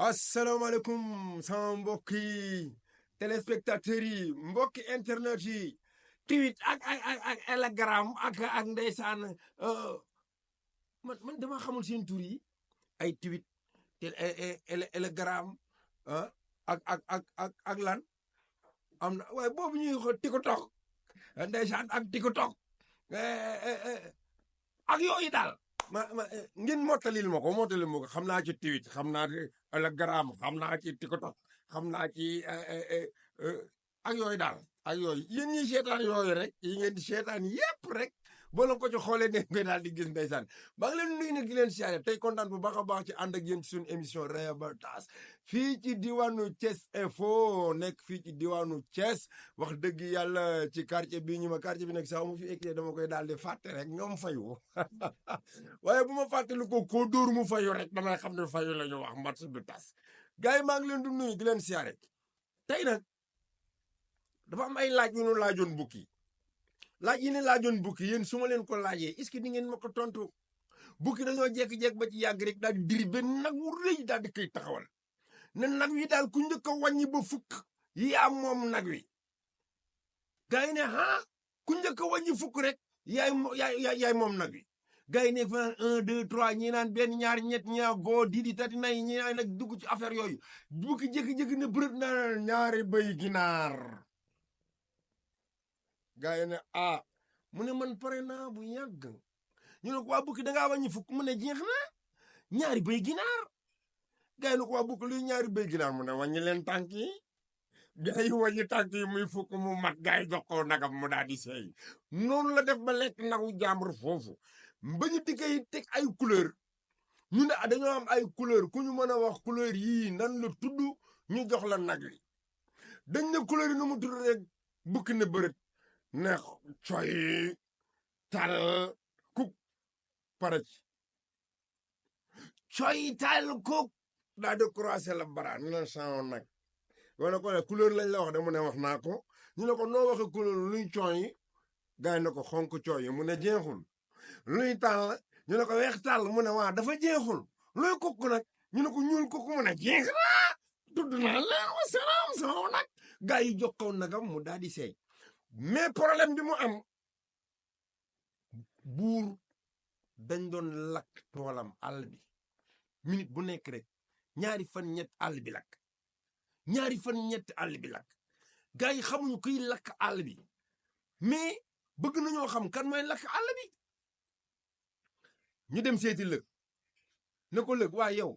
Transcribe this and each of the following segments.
asalaamaaleykum sama mbokki téléspectateurs yi mbokki internet yi tweet ak telegram ak ndeysaan man dama xamul seen tur yi ay tweet telegram ak lan am na waaye boobu ñuy xool TikTok ndeysaan ak TikTok ak yooyu daal ngeen mottalil ma ko xam naa ci tweet xam naa ci telegram xam naa ci TikTok xam naa ci ak yooyu daal ak yooyu yéen ñi seetaan yooyu rek yi ngeen di seetaan yépp rek boo leen ko ci xoolee ne koy daal di gis ndeysaan ba nga leen nuyu nag di leen siyaare tey kontaan bu baax a baax ci ànd ak yéen ci suñu émission reportage fii ci diwaanu Thiès Info nekk fii ci diwaanu Thiès wax dëgg yàlla ci quartier bii quartier bi nag sax mu fi ekkee dama koy daal di fàtte rek ñoom fayu waaye bu ma fàttali ko dóor mu fayu rek damay xam ne fayu la ñu wax match du tas gars yi maa ngi leen di nuyu di leen siyaare tey nag dafa am ay laaj yu ñu laajoon bukki laaj yi ne laajoon bukki yéen su ma leen ko laajee est-ce que di ngeen ma ko tontu bukki dañoo jékki-jékki ba ci yàgg rek daal di diri benn nag wu rëy daal di koy taxawal ne nag wi daal ku njëkk a wàññi ba fukk yaa moom nag wi gars yi ne ku njëkk a wàññi fukk rek yaay moom nag wi gars yi ne fa 1 2 3 ñi naan benn ñaar ñett ñi naan goo didi tati nay ñi naan nag dugg ci affaire yooyu bukki jékki-jékki ne bërët naa ñaari bëy ginaar gaa yi ne mu ne man pare naa bu yàgg ñu ne ko waa bukki dangaa wàññi fukk mu ne jeex na ñaari béy ginaar gaa yi ne ko waa bukki luy ñaari béy ginaar mu ne wàññi leen tànk yi gaa yi wàññi tànk yi muy fukk mu mat gaa yi jox ko nagam mu daal di seey noonu la def ba lekk nagu jàmbur foofu ba ñu dikkee teg ay couleur ñu ne dañoo am ay couleur ku ñu mën a wax couleur yii nan la tudd ñu jox la nag wi dañ ne couleur yi nu mu tudd rek bukki ne bërët ne coy tal kuk pare ci coy tal kuk daa de croiser la bara ni leen sanwoon nag wala ko ne couleur lañ la wax de mu ne wax naa ko ñu ne ko noo waxe couleur luy cooy gaay ne ko xonk cooy mu ne jeexul luy tàll ñu ne ko weex tàll mu ne waa dafa jeexul luy kukk nag ñu ne ko ñuul kukk mu ne jeex na tudd naa leen wa salaam sama nag gaay yi jox ko nagam mu daal di seey mais problème bi mu am buur dañ doon lakk toolam àll bi minute bu nekk rek ñaari fan ñett àll bi lakk ñaari fan ñett àll bi lakk gars yi xamuñu kuy lakk àll bi mais bëgg nañoo xam kan mooy lakk àll bi ñu dem seeti lëg ne ko lëg waa yow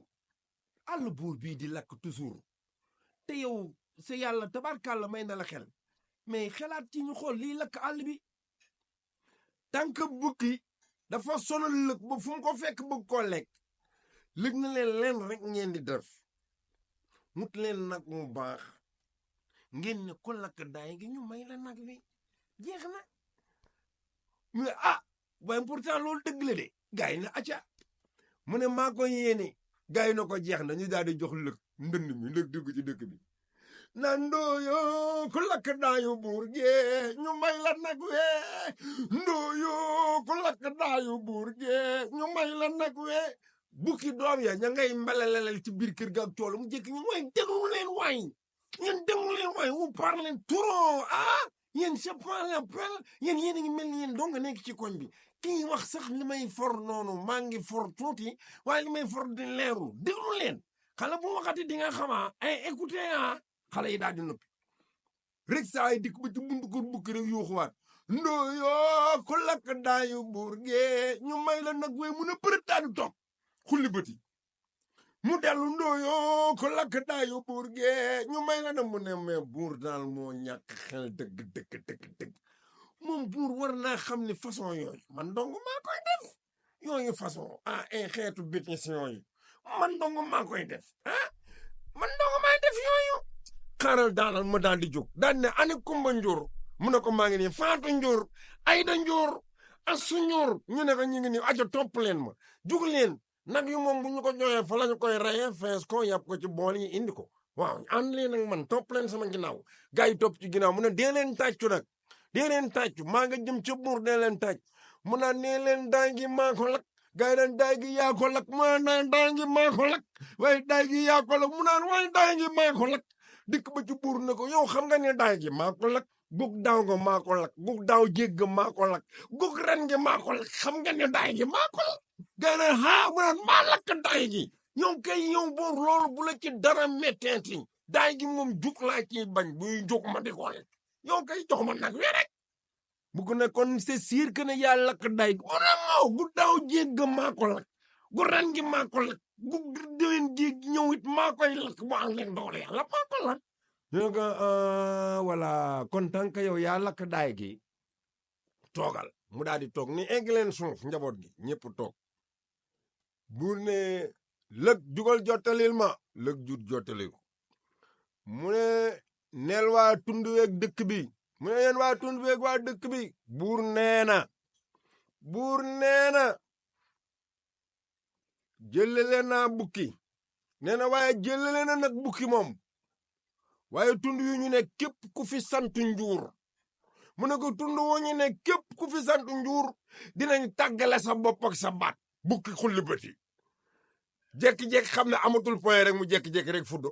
àll buur bii di lakk toujours te yow sa yàlla tabarkàlla may na la xel mais xelaat ci ñu xool lii lakk àll bi tànk bukki dafa sonal lëg ba fu mu ko fekk bëgg koo lekk lëg na leen rek ngeen di def mut leen nag mu baax ngeen ne ko lakk daay gi ñu may la nag wi jeex na mais waaye pourtant loolu dëgg la de gars yi ne acca mu ne maa ko yéene gars yi na ko jeex na ñu daal di jox lëg ndënd mi lëg dugg ci dëkk bi nandooyo ku lakk daayu buur gee ñu may la nag wee ndooyo ku lakk daayu buur gee ñu may la nag wee bukki doom ya ña ngay mbalalelel ci biir kër ga ak toolu mu jékki ñu mooy déglu leen waay yéen déglu leen waay vous parlez trop yéen c'est pas l'appel yéen a ngi mel ni yéen dong nga nekk ci koñ bi kii wax sax li may for noonu maa ngi for tuuti waaye li may for di leeru déglu leen xale bu waxati di nga xamaa écoutez xale yi daal di noppi rek saa yi dikk ba ci buntu kër bukki rek yuuxuwaat ndooyo ku lakk daayu buur gee ñu may la nag wee mun a bërët daal di toog xulli bëti mu dellu ndooyo ku lakk daayu buur gee ñu may la nag mu ne mais buur daal moo ñàkk xel dëgg moom buur war naa xam ne façon yooyu man dong maa koy def yooyu façon xeetu bétis yooyu man dong maa koy def man dong maay def yooyu xaaral daanal ma daal di jóg daan ne ani kumba njur mu ne ko maa ngi nii faatu njur ayda njur asu njur ñu ne ko ñu ngi nii aja topp leen ma jug leen nag yu moom bu ñu ko joxee fa la ñu koy reyee fees ko yàpp ko ci bool yi indi ko waaw ànd leen ak man topp leen sama ginnaaw gars yi topp ci ginnaaw mu ne dee leen tàccu nag dee leen tàccu maa nga jëm ca buur dee leen tàcc mu naan nee leen daay gi maa ko lakk gars yi naan daay gi yaa ko lakk mu naan daay gi maa ko lakk waaye daay gi yaa ko lakk mu naan waaye daay gi maa ko lakk dikk ba ci buur ne ko yow xam nga ne daay gi maa ko lakk gug daaw nga maa ko lakk gug daaw jégg maa ko lakk gug ren gi maa ko lakk xam nga ne daay gi maa ko lakk gars yi naan haa mu naan maa lakk daay gi yow kay yow boobu loolu bu la ci dara metteeti daay gi moom jug laa ciy bañ buy jug ma di ko lekk yow kay jox ma nag wi rek bu ko ne kon c'est sûr que ne yaa lakk daay gi mu ne moo gu daaw jégg maa ko lakk gu ren gi maa ko lakk gu déwén gi ñëw it maa koy lakk bu ànd ak doole yàlla maa ko lakk ñu ne ko voilà kon tant que yow yaa lakk daay gi toogal mu daal di toog ni egg leen suuf njaboot gi ñëpp toog buur ne lëg jugal jottalil ma lëg jut jottali ko mu ne neel waa tund weeg dëkk bi mu ne yéen waa tund weeg waa dëkk bi buur nee na jëlale naa bukki nee na waaye jëlale na nag bukki moom waaye tund yu ñu ne képp ku fi sant njuur mu ne ko tund wu ñu ne képp ku fi sant njuur dinañ tàggale sa bopp ak sa baat bukki xulli bëti jekki-jekki xam ne amatul point rek mu jekki-jekki rek fudd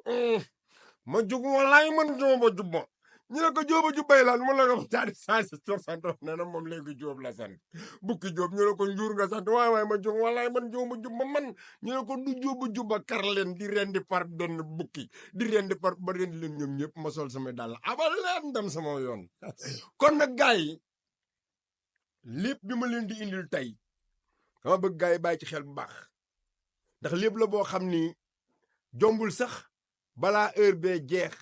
ma jug walaay man jóoba jubba ñu ne ko jóoba jubbay lan mu la ko daadi sansi sor sant nee na moom léegi jóob la sant bukki jóob ñu ne ko njuur nga sant waay ma jug walaay man jóoba jubba man ñu ne ko du jóoba jubba kar leen di rendi par benn bukki di rendi par ba rendi leen ñoom ñëpp ma sol sama dàll abal leen dem sama yoon kon nag gars yi lépp bi ma leen di indil tey dama bëgg gars yi bàyyi ci xel bu baax ndax lépp la boo xam ni jombul sax balaa heure bee jeex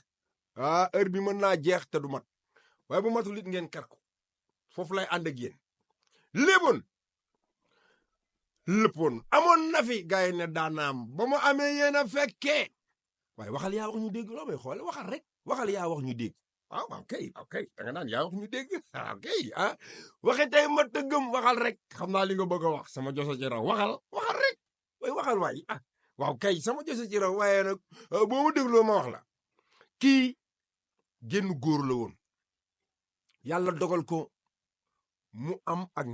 heure bi mën naa jeex te du mat waaye bu matul it ngeen kar ko foofu lay ànd ak yéen léppoon amoon na fi gars yi ne daanaam ba mu amee yéen a fekkee waaye waxal yaa wax ñu dégg loo may xoole waxal rek waxal yaa wax ñu dégg waaw kay da nga naan yaa wax ñu dégg waxe tey ma tëggam waxal rek xam naa li nga bëgg a wax sama joso ci raw waxal rek way waxal waay waaw kay sama joso ci raw waaye nag boo ma dégloo ma wax la kii génn góor la woon yàlla dogal ko mu am ak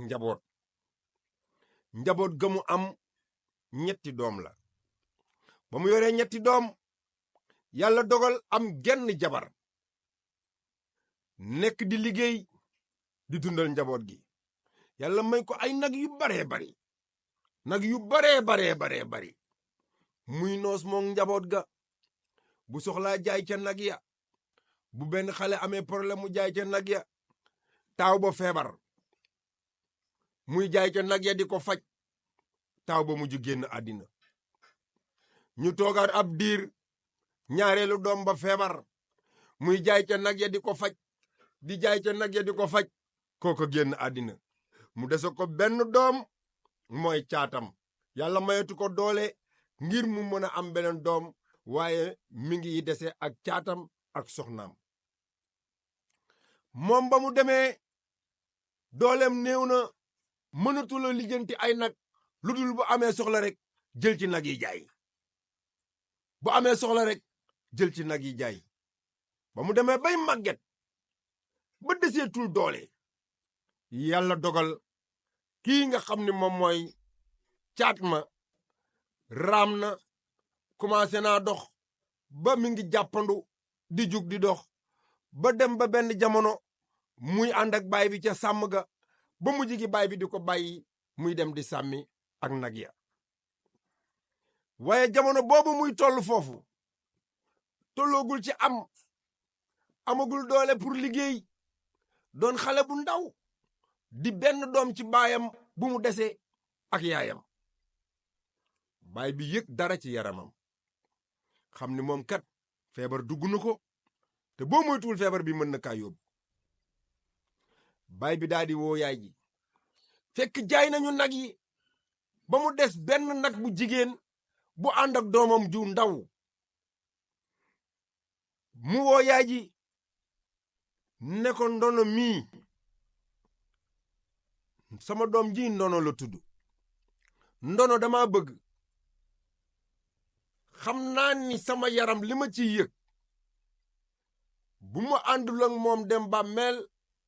njaboot ga mu am ñetti doom la ba mu yoree ñetti doom yàlla dogal am genn jabar nekk di liggéey di dundal njaboot gi yàlla may ko ay nag yu baree bari muy noos moom njaboot ga bu soxlaa jaay ca nag ya bu benn xale amee problème mu jaay ca nag ya taaw ba feebar muy jaay ca nag ya di ko faj taaw ba mujj génn àddina ñu toogaat ab diir ñaareelu doom ba feebar muy jaay ca nag ya di ko faj di jaay ca nag ya di ko faj kooko génn àddina mu dese ko benn doom mooy caatam yàlla mayatu ko doole ngir mu mën a am beneen doom waaye mi ngi dese ak caatam ak soxnaam moom ba mu demee dooleem néew na mënatula lijjanti ay nag lu dul bu amee soxla rek jël ci nag yi jaay bu amee soxla rek jël ci nag yi jaay ba mu demee bay màgget ba deseetul doole yàlla dogal kii nga xam ne moom mooy caat ma raam na commencé naa dox ba mi ngi jàppandu di jug di dox ba dem ba benn jamono muy ànd ak baay bi ca sàmm ga ba mujj gi baay bi di ko bàyyi muy dem di sàmmi ak nag ya waaye jamono boobu muy toll foofu tolloogul ci amagul doole pour liggéey doon xale bu ndaw di benn doom ci baayam bu mu dese ak yaayam baay bi yëg dara ci yaramam xam ni moom kat feebar dugg na ko te boo moytuwul feebar bi mën na kaa yóbbu baay bi daal di woo yaay ji fekk jaay nañu nag yi ba mu des benn nag bu jigéen bu ànd ak doomam ju ndaw mu woo yaay ji ne ko ndono mii sama doom ji ndono la tudd ndono dama bëgg xam naa ni sama yaram li ma ci yëg bu ma àndul ak moom dem bàmmeel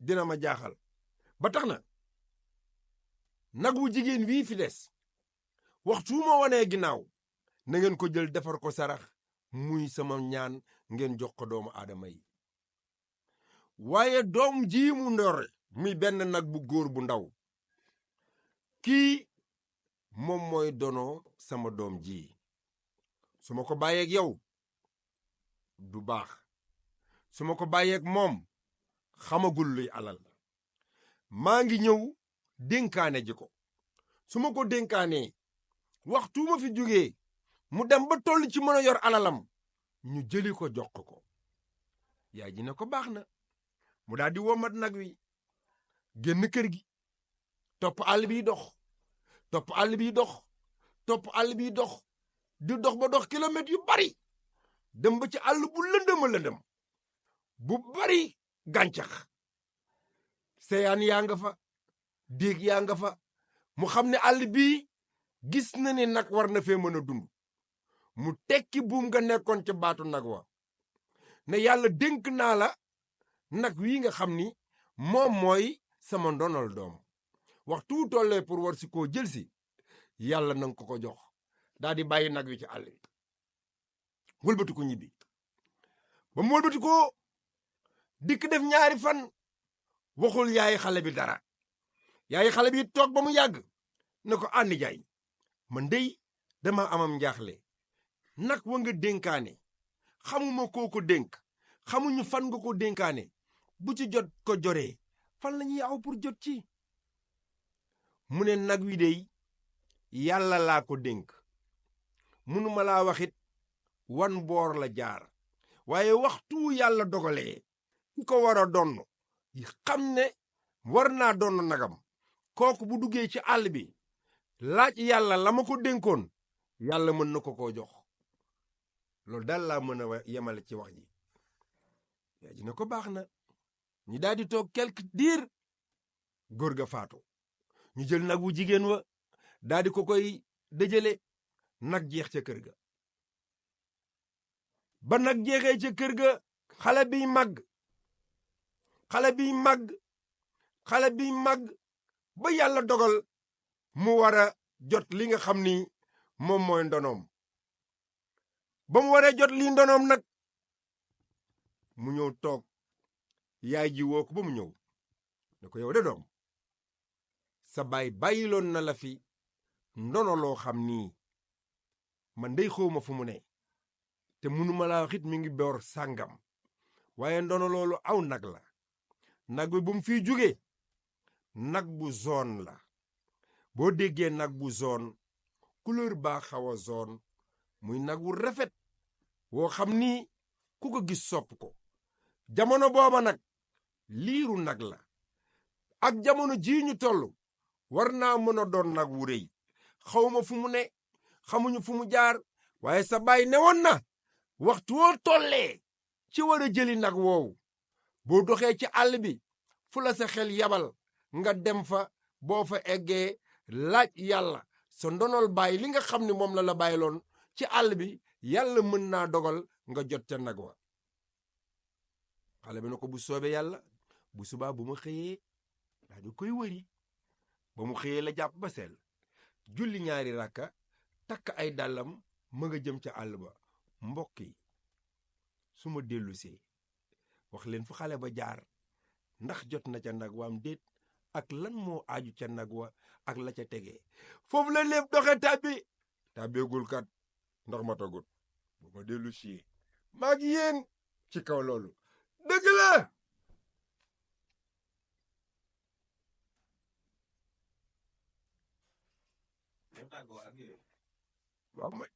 dina ma jaaxal ba tax na nag wu jigéen wii fi des waxtu ma wanee ginnaaw na ngeen ko jël defar ko sarax muy sama ñaan ngeen jox ko doomu aadama yi waaye doom ji mu ndore muy benn nag bu góor bu ndaw kii moom mooy dono sama doom ji su ma ko bàyyeeg yow du baax su ma ko bàyyeeg moom xamagul luy alal maa ngi ñëw dénkaane ji ko su ma ko dénkaanee waxtu ma fi jógee mu dem ba toll ci mën a yor alalam ñu jëli ko jox ko yaay ji ne ko baax na mu daal di womat nag wi génn kër gi topp àll biy dox topp àll biy dox topp àll biy dox di dox ba dox kilomètres yu bari dem ba ci àll bu lëndëm a lëndëm bu bari gàncax seyaan yaa nga fa déeg yaa nga fa mu xam ne àll bii gis na ne nag war na fee mën a dund mu tekki buum nga nekkoon ca baatu nag wa ne yàlla dénk naa la nag wii nga xam ni moom mooy sama ndonal doom waxtu tollee pour war si koo jël si yàlla nanga ko jox daal di bàyyi nag wi ci àll bi wëlbati ko ñibbi ba mu wëlbati ko dikk def ñaari fan waxul yaay xale bi dara yaay xale bi toog ba mu yàgg ne ko àndi jaay man dey dama amam njaaxle nag wa nga dénkaane xamuma koo ko dénk xamuñu fan nga ko dénkaane bu ci jot ko joree fan la ñuy aw pour jot ci mu ne nag wi dey yàlla laa ko dénk munuma laa waxit wan boor la jaar waaye waxtu yàlla dogalee ki ko war a donn xam ne war naa donn nagam kooku bu duggee ci àll bi laaj yàlla la ma ko dénkoon yàlla mën na ko jox loolu daal laa mën a yemale ci wax ji yaa ji ne ko baax na ñu daal di toog quelque diir góor ga faatu ñu jël nag wu jigéen wa daal di ko koy dëjale nag jeex ca kër ga ba nag jeexee ca kër ga xale biy màgg xale biy màgg ba yàlla dogal mu war a jot li nga xam ni moom mooy ndonoom ba mu waree jot lii ndonoom nag mu ñëw toog yaay ji woo ko ba mu ñëw ne ko yow de doom sa baay bàyyiloon na la fi ndono loo xam ni man dey xawma fu mu ne te mënuma laa wax it mi ngi boor sàngam waaye ndono loolu aw nag la nag bi bu mu fiy jóge nag bu zone la boo déggee nag bu zone couleur baa xaw a zone muy nag wu rafet woo xam ni ku ko gis sopp ko jamono booba nag liiru nag la ak jamono jii ñu toll war naa mën a doon nag wu rëy xawma fu mu ne xamuñu fu mu jaar waaye sa baay newoon na waxtu woo tollee ci war a jëli nag woowu boo doxee ci àll bi fu la sa xel yabal nga dem fa boo fa eggee laaj yàlla sa ndonol baay li nga xam ne moom la bàyyiloon ci àll bi yàlla mën naa dogal nga jot ca nag wa xale bi na ko bu soobee yàlla bu subaa bu ma xëyee daa di koy wëri ba mu xëyee la jàpp ba seel julli ñaari rakka takk ay dàllam ma nga jëm ca àll ba mbokk yi su ma dellusee wax leen fu xale ba jaar ndax jot na ca nag waam déet ak lan moo aaju ca nag wa ak la ca tegee foofu la lépp doxe tàbbeegul kat ndax ma tagut bu ma dellusee maa ngi yéen ci kaw loolu dëgg la waaw may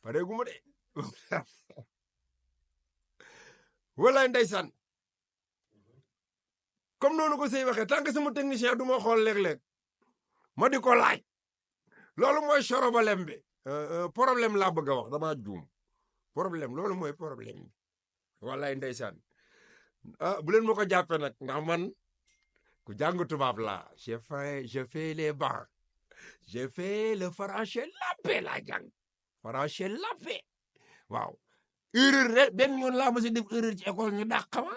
pareegu ma de walaay ndeysaan comme noonu ko sey waxee tant que sama technicien du ma xool léeg-léeg ma di ko laaj loolu mooy sorobalem bi problème laa bëgg a wax dama juum problème loolu mooy problème bi walaay ndeysaan bu leen ma ko jàppee nag ndax man ku jàng tubaab laa je fais les bancs j'ai fait le français lappé laa jàng français lappé waaw erreur rek benn yoon laa ma si def erreur ci école ñu dàq ma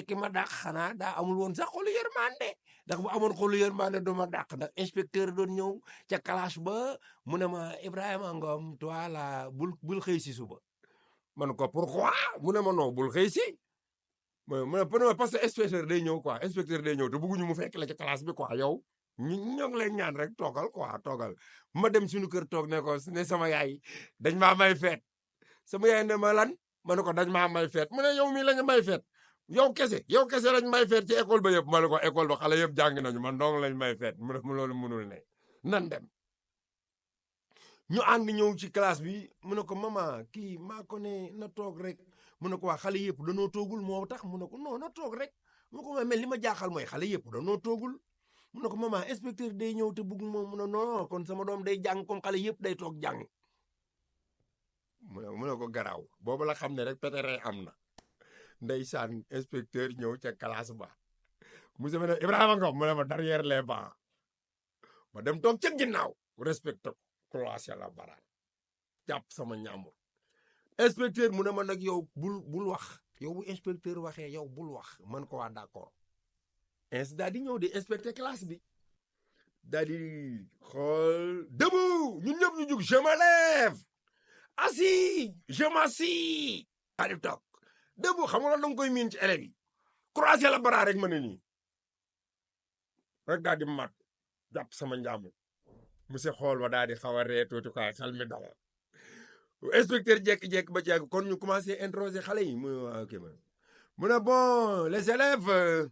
ki ma dàq xanaa daa amul woon sax xolu yërmande ndax bu amoon xolu yërmande du ma dàq ndax inspecteur doon ñëw ca classe ba mu ne ma Ibrahima Ngom toi la bul xëy si suba man ko pourquoi mu ne ma non bul xëy si mu ne parce que inspecteur day ñëw quoi inspecteur day ñëw te bëgguñu mu fekk la ci classe bi quoi yow ñoo ngi lay ñaan rek toogal quoi toogal ma dem suñu kër toog ne ko ne sama yaay dañ maa may feet sama yaay ne ma lan ma ne ko dañ maa may feet mu ne yow mii la ñu may feet yow kese lañ may feet ci école ba yëpp ma ne ko école ba xale yëpp jàng nañu man dong lañ may feet mu ne loolu mënul ne nan dem ñu ànd ñëw ci classe bi mu ne ko maman kii maa ko ne na toog rek mu ne ko waa xale yëpp danoo toogul moo tax mu ne ko non na toog rek mu ne ko mais li ma jaaxal mooy xale yëpp danoo toogul mu ne ko maman inspecteur day ñëw te bëgg moom mu ne non kon sama doom day jàng comme xale yëpp day toog jàng mu ne ko garaaw boobu la xam ne rek pétéré am na ndeysaan inspecteur ñëw ca classe ba monsieur ma ne Ibrahima Ngom mu ne ma derrière les bancs ma dem toog ca ginnaaw respecté ko classe la bara jàpp sama ñaamur inspecteur mu ne ma nag yow bul wax yow bu inspecteur waxee yow bul wax man ko waa d'accord daal di ñëw di inspecter classe bi daal di xool debout ñun ñëpp ñu jug je me lève assis je m'assis daal di toog debout xam nga da nga koy miin ci élèves yi croiser la bara rek ma ne nii rek daal di mat jàpp sama njàmbur monsieur xool ma daal di xaw a ree tuuti quoi xel mi dal inspecteur jékki-jékki ba ci yàgg kon ñu commencé interroger xale yi ok mu ne bon les élèves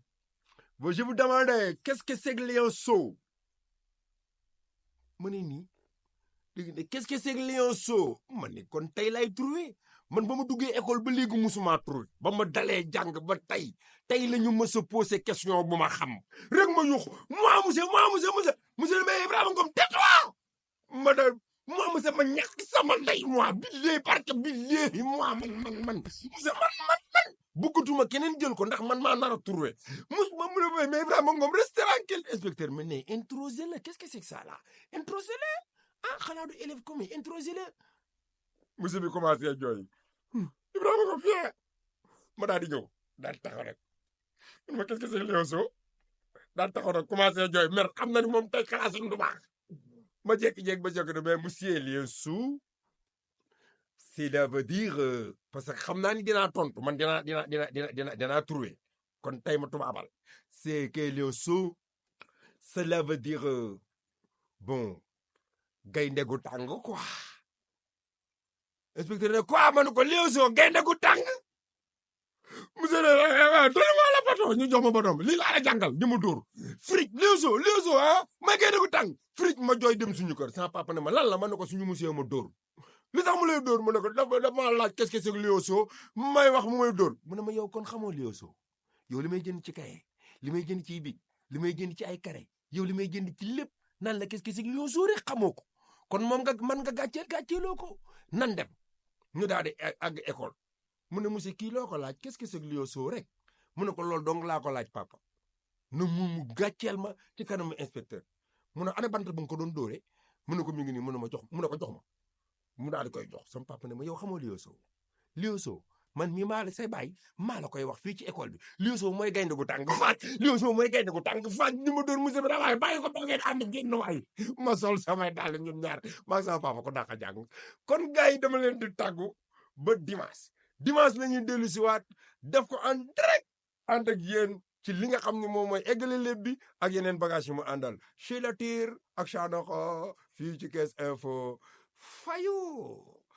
je vous demande qu'est-ce que c'est que lionceau ma ne nii léegi qu'est-ce que c'est que lionceau ma ne kon tey lay trouvé man ba ma duggee école ba léegi musuma trouvé ba ma dalee jàng ba tey la ñu mës a posé question bu ma xam rek ma yux monsieur le maire Ibrahima Ngom tais-toi ma da monsieur ma ñàkk sama ndey billahi parce que billahi man monsieur man bëggatuma keneen jël ko ndax man maa nar a trouvé mais Ibrahima Ngom reste tranquille inspecteur mais ne introsez-le qu'est-ce que c'est que ça là introsez-le xanaa du élève comme introsez-le monsieur bi commencé jooy Ibrahima Ngom fie ma daal di ñëw daal di taxaw rek ma qu'est-ce que c'est lionceau daal di taxaw rek commencé jooy mer xam na ni moom tey classe du baax ma jékki-jékki ba jokk ne mais monsieur lionceau cela veut dire parce que xam naa ni dinaa tontu man dinaa trouver kon tey ma tubaabal c'est que lionceau cela veut dire bon gaynde gu tàng quoi inspecteur ne quoi ma ne ko lionceau gaynde gu tàng monsieur le donnez-moi la bateau ñu jox ma bateau lii laa la jàngal di ma dóor fric lionceau may gaynde gu tàng fric ma jooy dem suñu kër sama papa ne ma lan la ma ne ko suñu monsieur ma dóor li tax mu lay dóor mu ne ko dafa ma laaj qu'est-ce que c'est que lionceau may wax mu may dóor mu ne ma yow kon xamoo lionceau yow li may jënd ci kaye li may jënd ci bic li may jënd ci ay carré yow li may jënd ci lépp nan la qu'est-ce que c'est que lionceau rek xamoo ko kon moom nga man nga gàcceeloo ko nan dem ñu daal di àgg école mu ne monsieur kii loo ko laaj qu'est-ce que c'est que lionceau rek mu ne ko loolu dong laa ko laaj papa na mu gàcceel ma ci kanamu inspecteur mu ne ana bant bu nga ko doon dóore mu ne ko mi ngi nii mu ne ko jox ma mu daal di koy jox sama papa ne ma yow xamoo lionceau man mii maa la say baay maa la koy wax fii ci école bi lionceau mooy gaynde gu tàng faaj ni ma doon monsieur bi da waaye bàyyi ko ba ngeen ànd génn waay ma sol samay daal ñun ñaar maa sama papa ko dàq a jàng kon gars yi dama leen di tàggu ba dimanche la ñuy dellu si waat def ko en direct ànd ak yéen ci li nga xam ne moom mooy eggale lépp bi ak yeneen bagage yu mu àndal chez Latir ak Chanokho fii ci Thiès Info fayu